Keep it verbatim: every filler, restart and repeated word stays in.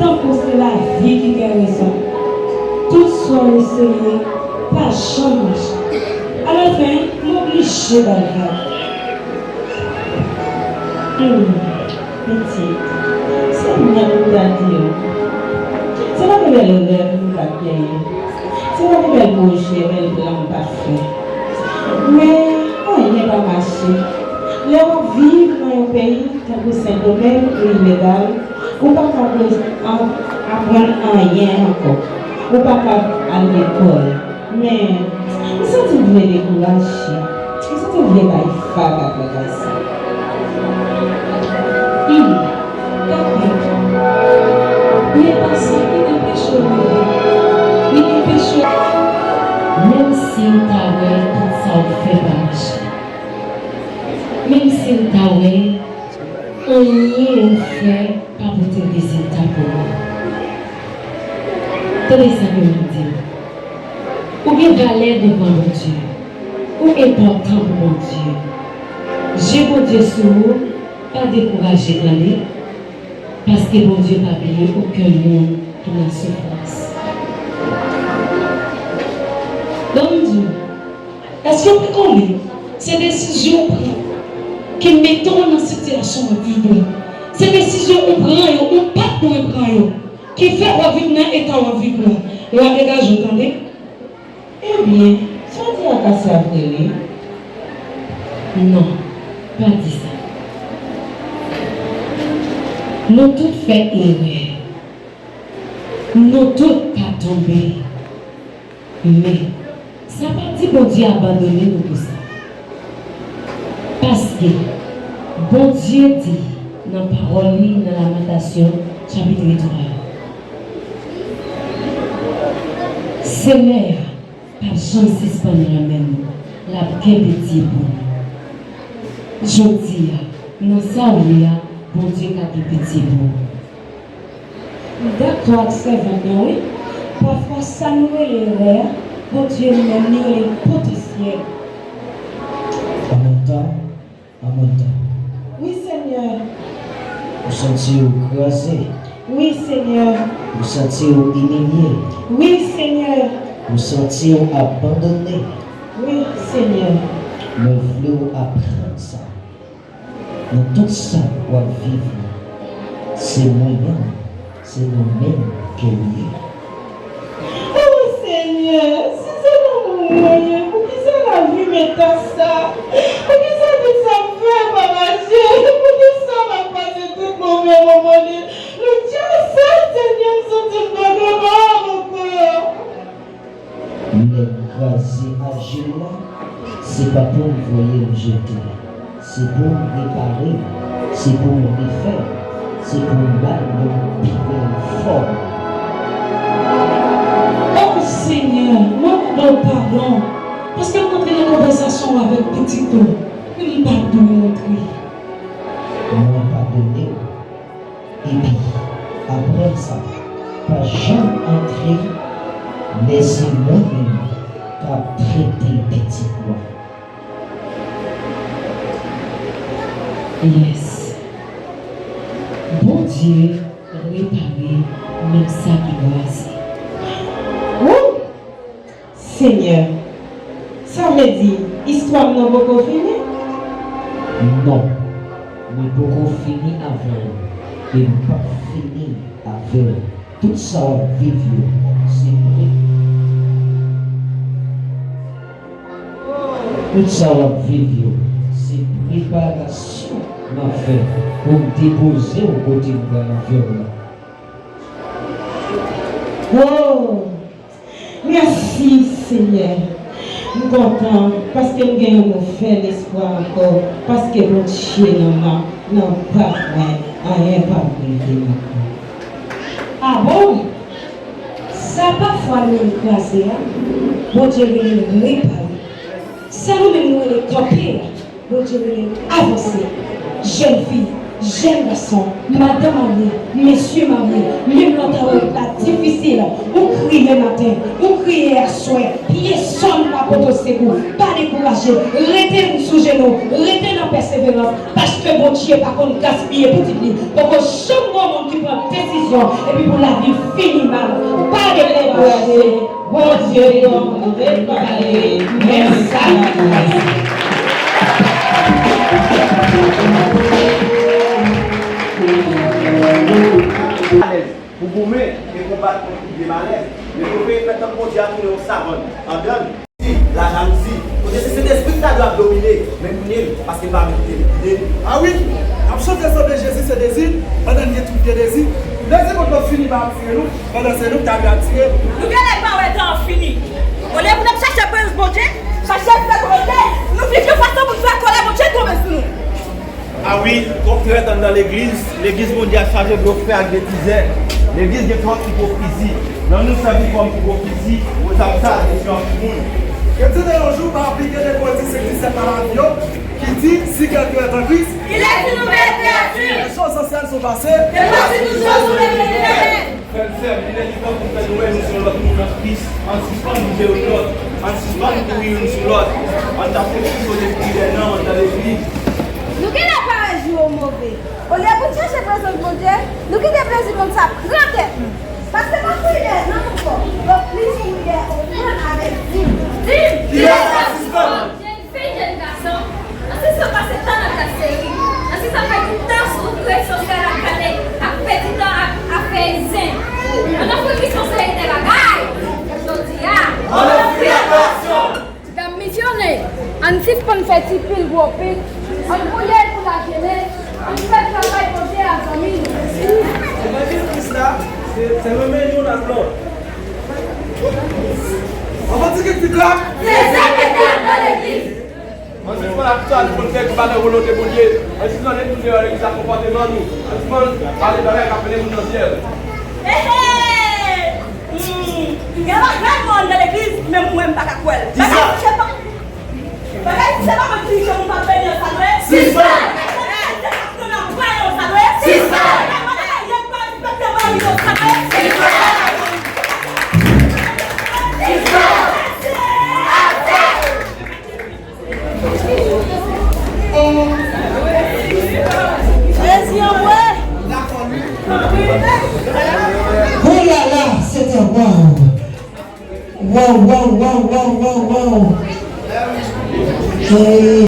Tankou se lavi ki gen rezon. Tout sa w eseye pa janm mache. Alafen, m oblije bay vag. Hmm, pitit, se mwen pou ta di w. Se pa de bèl rèv nou pa t genyen. Se pa de bèl pwojè, bèl plan nou pa t fè. Men, anyen pa mache. Lè w ap viv nan yon peyi tankou Sendomeng ou ilegal, ou pa ka aprann anyen ankò. Ou pa ka al lekòl. Men, m santi m vle dekouraje. M santi m vle bay vag ak bagay sa. Hmm. Gade, men pa sa ki te peche w rive. Li te peche w. Menm si m ta wè tout sa w fè pa mache. Menm si m ta wè anyen ou fè pa pote rezilta pou mwen. Tande sa ke m ap di w. Ou gen valè devan Bondye. Ou enpòtan pou Bondye. Je Bondye sou ou, pa dekouraje tande, paske Bondye pa bliye okenn moun ki nan soufrans. Ban m di w, èske w pa konnen se desizyon w pran ki mete w nan sitiyasyon w ap viv la? Se desizyon ou pran yo, ou pa t dwe pran yo, ki fè w ap viv nan eta w ap viv la. La degaje w tande. Ebyen, sa w di a ka sa vre wi. Non, pa di sa. Nou tout fè erè. Nou tout ka tonbe. Men, sa pa di Bondye abandone nou pou sa. Paske Bondye di nan pawòl li nan Lamantasyon, chapit twa, Senyè a p ap janm sispann renmen nou, l ap gen pitye pou nou. Jodi a, nan sa w ye a, Bondye ka gen pitye pou ou. M dakò ak sèvant lan wi. Pafwa sa nou rele erè a, Bondye menm li rele l potansyèl. Anmwey, anmwey. Wi, Senyè. Ou santi w kraze. Wi, Senyè. Ou santi w imilye. Wi, Senyè. Ou santi w abandone. Wi, Senyè. Mwen vle w aprann sa. Nan tout sa w ap viv la, se mwen menm, se nou menm ke l ye. O Senyè, si se lanmou mwen ye, poukisa lavi m eta sa? Poukisa tout sa m fè pa mache? Poukisa m ap pase tout move moman li? Lè Dye sèl, Senyè, m santi m pa kapab ankò. Lè m kraze aji m nan, se pa pou m voye m jete. Se pou m repare l, se pou m refè l, se pou m ba l yon pi bèl fòm. O Senyè, mwen mande w padon, paske m antre nan konvèsasyon avèk pitit ou, men m pa t dwe antre. Mwen padone w. Epi, aprann sa, pa janm antre lè se mwen menm k ap trete pitit mwen. Yes. Bondye repare menm sa ki kraze. Woo! Senyè, sa vle di istwa m nan poko fini? Non, mwen poko fini avè w e m p ap fini avè w. Tout sa w ap viv yo, se pre-, tout sa w ap viv yo, se preparasyon m ap fè pou m depoze w kote m pral avè w la. Woo! Mèsi, Senyè. M kontan paske m gen yon nouvèl espwa ankò, paske Bondye nan m, nan bak mwen, anyen p ap rive m ankò. A bon? Sa pafwa nou rele kraze a, Bondye rele l repare. Sa nou menm nou rele kanpe a, Bondye rele l avanse. Jèn fi, jèn gason, madan marye, mesye marye, menm lè w ta wè wout la difisil, ou kriye maten, ou kriye aswè, pyesòn pa pote w sekou. Pa dekouraje, rete sou jenou, rete nan pèseverans, paske Bondye pa konn gaspiye pitit li. Poko janm gen yon moun ki pran desizyon Epi pou lavi fini mal, pa regle pase. Bondye gen yon kote pou ale, men sa nan klas. Alèz pou goumen e konbat kont tout vye malè. Men prefere fè tank Bondye a tounen yon savann andan l. Lajalouzi. Kote se Sentespri ki ta dwe ap domine, men nou nil, paske n pa mete l. A wi, n ap chante sanble Jezi se dezi, pandan n gen tout vye dezi. Dezi kont lòt fini pa atire nou, pandan se nou ki ta dwe atire. Nou genlè pa wè tan an fini. Olye pou n ap chache prezans Bondye, chache fè volonte, nou viv yon fason pou n fè kòlè Bondye tonbe sou nou. A wi, twòp trèt anndan legliz. Legliz Bondye a chaje blofè ak betizè. Legliz gen twòp ipokrizi. Nan nou sèvi kòm ipokrizi, sa sa desizyon moun. Ke Dye de yon jou pa aplike Lekòl disenk disèt nan lavi yo, ki di, si quelqu'un est en Christ, il est une nouvelle créature. Les choses anciennes sont passées. Et voici toutes choses sont devenues nouvelles. Frè m, sè m, li lè li tan pou fè nou wè youn sou lòt, nou nan Kris. Ann sispann bouje youn lòt. Ann sispann kouri youn sou lòt. Ann tape Kris o depi dèyè nan, anndan legliz. Nou genlè pa wè jou yo move. Olye pou n chache prezans Bondye, nou kite plezi monn sa pran tèt nou. Paske pa kouri dèyè nanm ankò. Donk, plis kouri dèyè ofrann avèk dim. Dim! Dim! Jèn fi, jèn gason, ann sispann pase tan nan gad seri. Ann sispann pèdi tan sou rezo sosyal ap gade, ap pèdi tan ap, ap fè zen. Ann ofri Kris yon seri de bagay. Jodi a, ann ofri adorasyon. Medam misyonè, ann sispann fè ti pil gwo pik. Ann gouye l pou lajenès. Ann fè travay Bondye a, zanmi nou. Levanjil Kris la, se, se renmen youn ak lòt. Ann fè ti krik ti klak. Se sa k ap nan legliz. Ann sispann ap sa nou konn fè ki pa nan volonte Bondye. Ann sispann ret nou deyò legliz ak konpòteman nou. Ann sispann pale bagay k ap mennen moun nan syèl. Ehe! Hmm. Gen bagay mwen anndan legliz, men mwen m pa ka kwè l. Kisa? Bagay se pa, bagay se pa mwen ki dirije moun pa beni an sa dwe. Sispann! Bagay se pa mwen nan pran yo sa dwe. Sispann! Bagay mwen pa respekte mari yo sa dwe. Sispann! Jezi anmwe. Oh là là, Seigneur, waw. Waw, waw, waw, waw, waw, waw. Hey.